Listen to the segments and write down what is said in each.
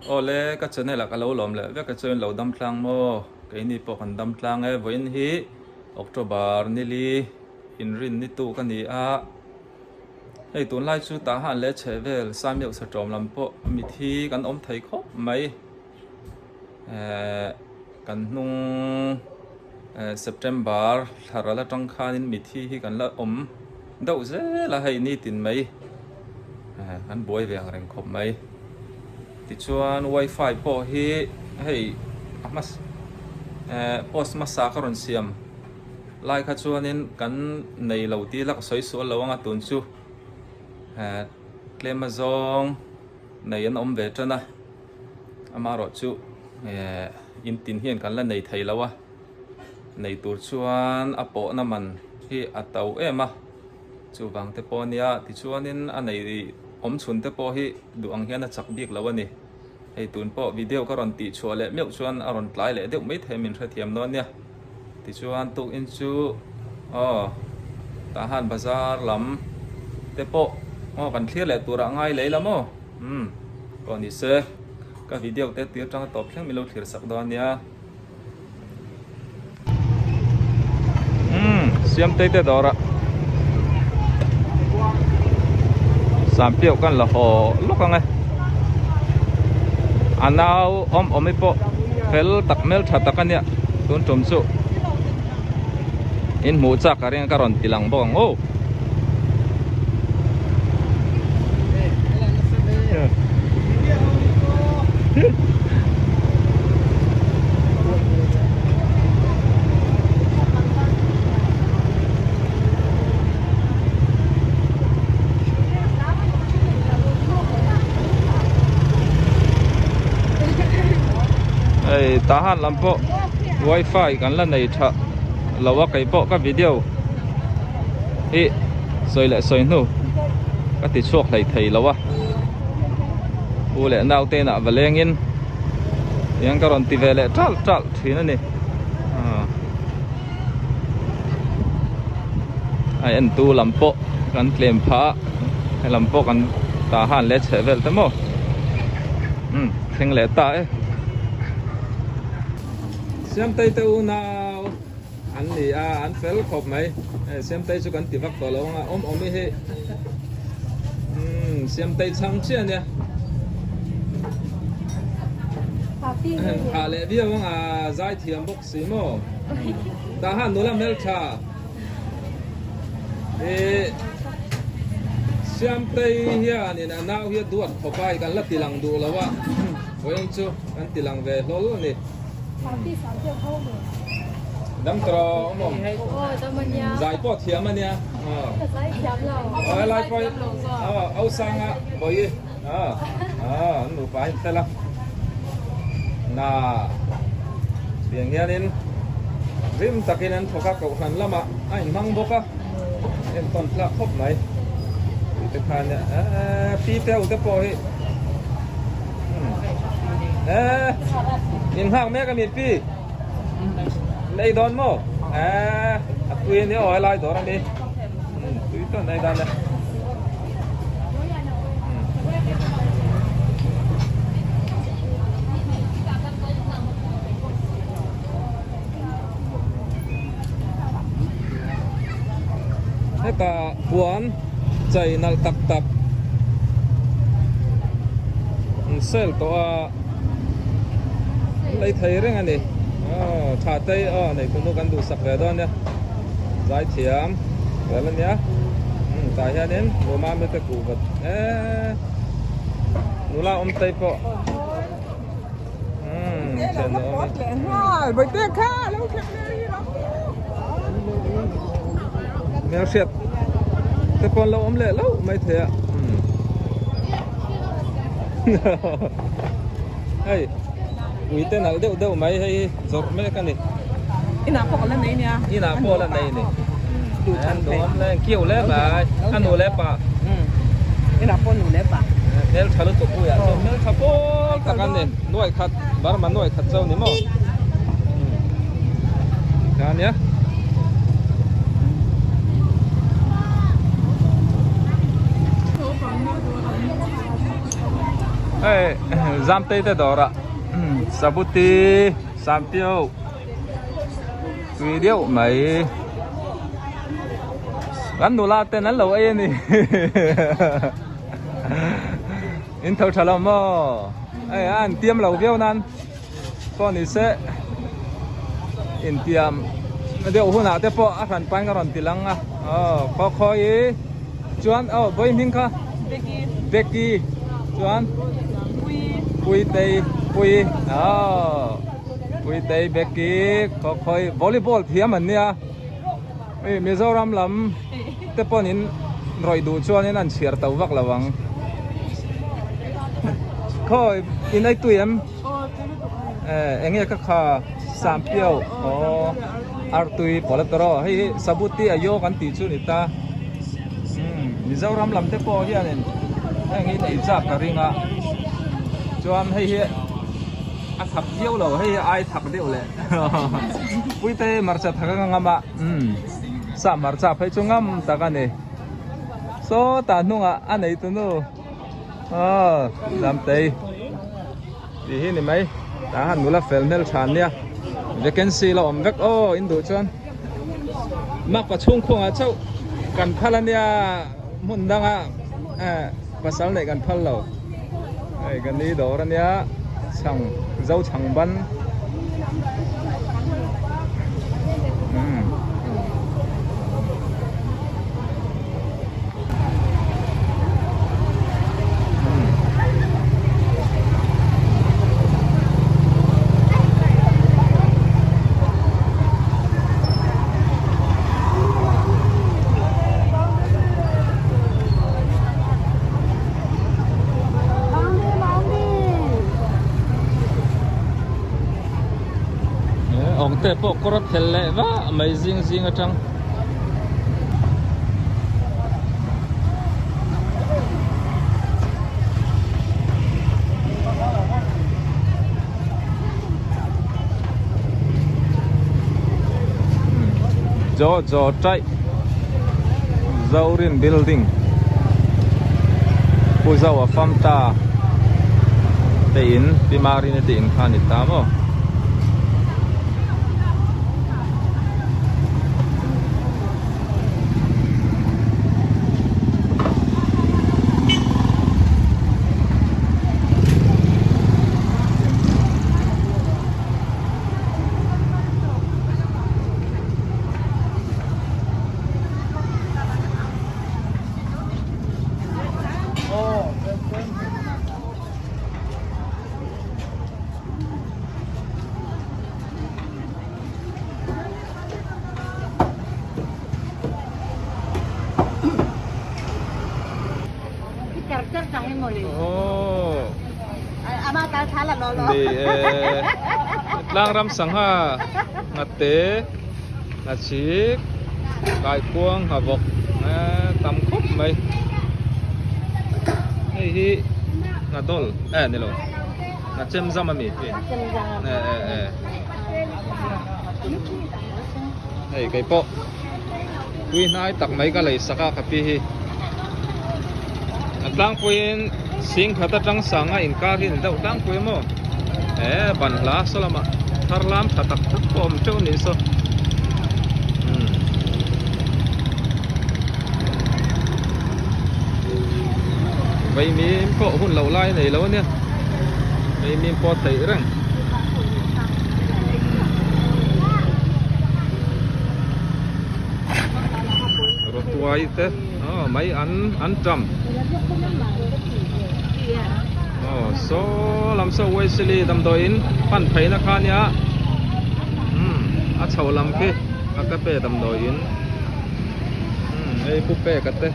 Awle ka channel ah ka lo lawm leh vek a chuan lo dam tlang maw? Keini pawh kan dam tlang e, vawiin hi October nili inrin ni tuk a ni a, hei tunlai chu tah han leh chheh vel Samiauh Satawm lam pawh mithi kan awm thei khawp mai. Ehh kan hnung ehh September thla ral atang khanin mithi hi kan la awm deuh zel a hei nitin mai ehh kan buai ve ang reng khawp mai tichuan wifi pawh hi hei a hmasa ehh post hmasa ka rawn siam lai kha chuanin kan nei lo tih ila ka sawi sual lo ang a tun chu ehh tlem azawng nei an awm ve tan a. Amaherawh chu eh in tin hian kan la nei thei lo a, nei tur chuan a pawhna man hi a to em a, chuvang te pawh a nia tichuanin a nei awm chhun te pawh hi duh ang hian a chak bik lo a ni. Hei tun pawh video ka rawn tih chhuah leh meuh chuan a rawn tlai leh deuh maithei min hrethiam dawn nia. Tichuan tukin chu aw Tahan bazar lam te pawh aw kan thlir leh turah ngai lei la maw? Umm pawh ni se ka video te tir tang tawp thleng min lo thlir sak dawn nia. Umm Siamtei te dawrah Sampiauh kan la haw lawk ang e. A nau awm awm hi pawh fel tak hmel tha tak a nia tun tum chu in hmuh chak a ring a ka rawn ti lang bawk ang aw. Hei tahan lam pawh wifi kan la nei tha lo a kei pawh ka video hi sawi leh sawi hnu ka ti chhuak hlei thei lo a u leh nau te inah va leng in tiang ka rawn ti ve leh tal tal thin a ni a en tu lam pawh kan tlem phah a helam pawh kan tah han leh chheh vel te maw umm thleng leh ta e Siamtei te unau. An ni a, an fel khawp mai. Hei Siamtei chu kan ti vak tawh lo ang a, awm awm i hi umm Siamtei chhang chiah a nia. Phah leh viau ang a, zai thiam bawk si maw. Tah han nula hmeltha i Siamtei hianin a nau hi a duat khawp a, kan la ti lang duh lo a, vawiin chu kan ti lang ve hlawl a ni. Dam tawh awm awm. Zai pawh thiam a nia. Helai pawh au sanga bawi an nupa a infel a. Na tiang hianin rim takin an thawk a kohhran lamah a inhmang bawk a. Entawn tlak khawp mai. Tih te khan pi te ho te pawh hi. Eh, in nghak mek a mi pi. Nei dawn maw? Eh, a tui ania aw helai dawr ani. Tui tawn ei dan e. Heta puan chei nalh tak tak an sale tawh a an lei thei reng a ni aw tha te aw nei tunu kan duhsak ve dawn nia zai thiam vel a nia umm tah hianin nula mite kuhva eee nula awm te pawh. Hmel hriat te pawh an lo awm leh loh mai thei a hei ui te nalh deuh deuh mai hei hi zawrh mek a ni inah pawh la nei nia inah pawh la nei ni duhawm le kiu le mai a nu leh pa inah pawh nu leh pa hmel tha lutuk puiah chuan hmel tha pawl tak a ni nuai khat Burma nuai khat chauh ni maw kha nia Hei Zamtei te dawrah Sabuti Sampiau tui deuh mai kan nula ten an lo ei a ni in tho tha lo maw hei a an tiam lo viau nan pawh ni se intiam deuh hunah te pawh a hran pain ka rawn ti lang a aw khaw khawi chuan aw vawi hming kha Becky chuan Puitei Pui aw Puitei Becky khaw khawi volleyball thiam an nia hei Mizoram lam te pawhin in rawih duh chuanin an chhiar to vak lo ang khawi in ei tui em eh eng nge ka kha sampiau aw artui pawlh a tawrh aw hei hi sabuti a yo kan tih chu a ni ta umm Mizoram lam te pawh hianin heng hi nei chak ka ring a chuan hei hi a thak viau lo hei hi ai thak deuh leh puite hmarcha thak a ngam a umm sap hmarcha phei chu ngam tak a ni sawtah hnungah a nei tunu aw Zamtei tih hi ni mai tah han nula fel hmel tha ania vacancy la awm vek aw in duh chuan makpa chhungkhuangah chauh kan phal ania hmun danga eh pasal neih kan phal lo hei ka ni dawr ania chhang zo chhang ban umm. Awngte pawh kawr a phel leh vah mai zing zing atang. Jo jo tai Zorin building Pu Zoa Famta te in Pi Marini te in kha a ni ta maw. Ni e tlang ram sangha ngate ngachik kaikuang nghavawk tam khawp mai hei hi nghadol eh ni lo ngachem zam a mi e e e. Hei kei pawh tui hnai tak mai ka lei sak a ka pi hi a tlangpuiin sing khat atang sanga inkar hi a ni deuh tlangpui maw he ban hla saw lamah thar lam tha tak tak pawh a awm teuh a nih saw umm vaimim pawh hun loh lai a nei lo a nia vaimim pawh a theih reng. Rawtuai te aw mai an an tam aw saw lam saw Wesley damdawiin pan pheina kha ania umm a chho lam khi a ka pe damdawiin umm hei pu peka te.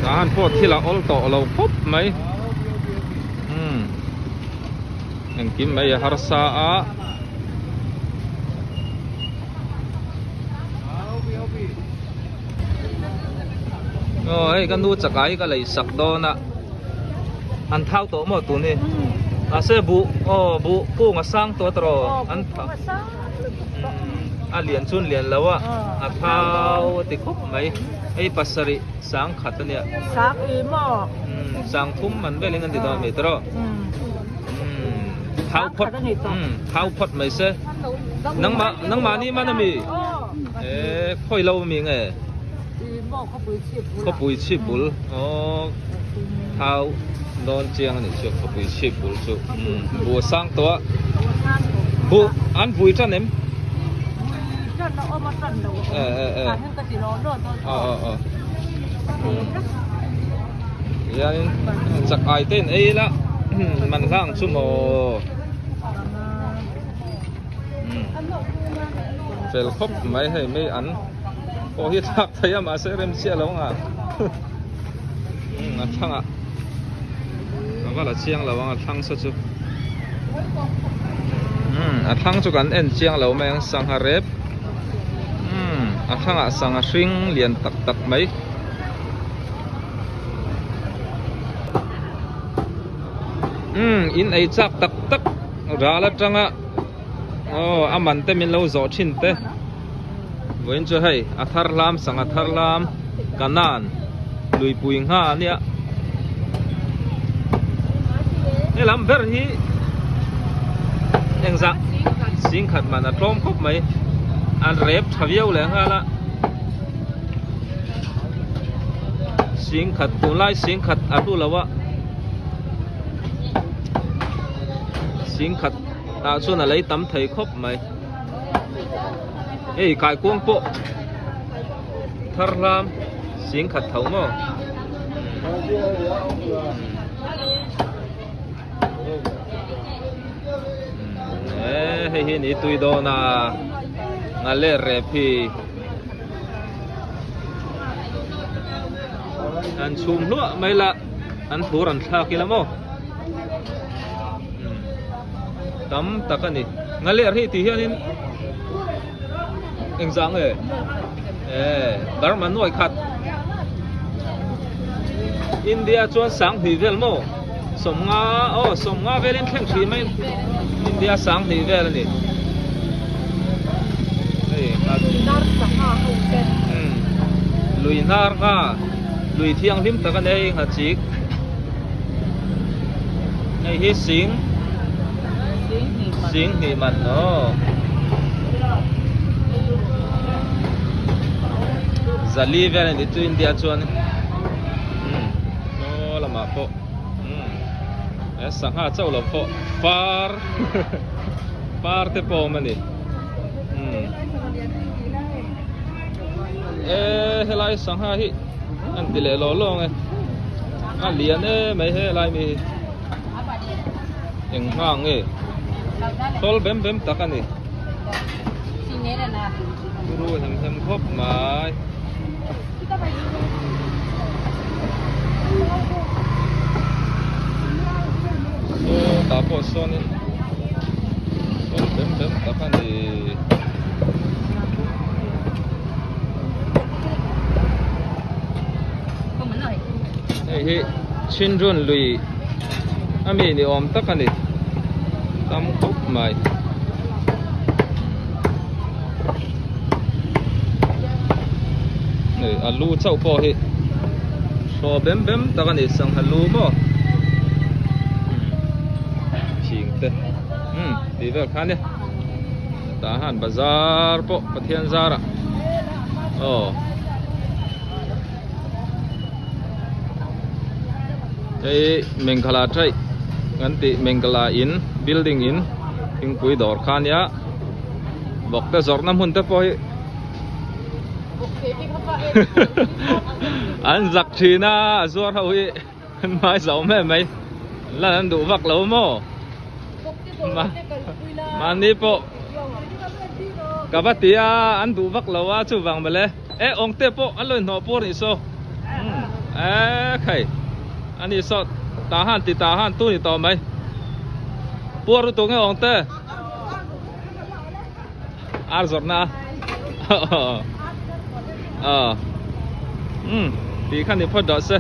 Tahan pawh thil a awl tawh lo khawp mai umm engkim mai a harsa a. Aw hei ka nu chakai ka lei sak dawn a an thau tawh maw tun hi. Mahse buh aw buh kung a sang tawh tawh an tha a lian chu an lian lo a a thau a ti khawp mai hei pasarih sang khat a nia sang i maw sang thum man velin an ti dawn mai tawh thau phawt thau phawt mai se nangmah nangmahni man ami e khawi lo ami nge Khawpui chhip bul aw thau dawn chiang a nih chu khawpui chhip bul chu buh a sang tawh a buh an vui tan em hianin chak ai te in ei ila man hlang chu maw fel khawp mai hei mai an pawh hi thlak thei a mahse rem chiah lo ang a a thlang ah ka va la chiang lo ang a thlang saw chu a thlang chu kan en chiang lo mai ang sangha rep a thlang ah sangha hring lian tak tak mai. Umm in ei chak tak tak ral atanga aw a man te min lo zawh thin te vawiin chu hei a thar hlam sangha thar hlam kanan luipui ngha a nia helam ber hi engzah singkhat man a tlawm khawp mai a rep tha viau leh nghal a. Singkhat tunlai singkhat a hlu lo a singkhat ah chuan a lei tam thei khawp mai hei kaikuang pawh thar hlam singkhat tho maw. Hei hi ni tui dawn a ngale rep hi. An chhum hluah mai la an thur an thlak ila maw tam tak a ni ngaler hi tih hianin engzah nge e Burma nuai khat India chuan sanghnih vel maw sawmnga aw sawmnga velin thleng hrih mai India sanghnih vel a ni. Lui hnar ngha lui thianghlim tak a nei ngha chik hei hi sing sing hnih man aw zali vel a ni chu India chuan aw lamah pawh sangha chauh lo pawh far. Par te pawh a awm a ni umm e helai sangha hi an ti leh lawh lawng e a lian em mai helai mi hi eng nghang nge thawl bem bem tak a ni ru hem hem khawp mai. Saw tah pawh sawnin sawn bem bem tak a ni. Hei hi Chindrun lui a mi ni awm tak a ni tam khawp mai. Hei a lu chauh pawh hi thaw bem bem tak a ni sangha lu maw thing te umm tih vel kha ania tah hian bazar pawh Pathian zarah aw hei Mengkhala traih kan tih Mengkhala in building in thingpui dawr kha ania. Vawk te zawrhna hmun te pawh hi an zak thin a a zuar ho hi an hmai zo em mai lan an duh vak lo maw mahni pawh ka va ti a an duh vak lo a chuvang mawle e awng te pawh an lo inhnawh pur anih saw e khai ani saw tah han ti tah han tu ni tawh mai puar lutuk nge awng te. Ar zawrhna a aw umm tih kha ni phawt rawh se.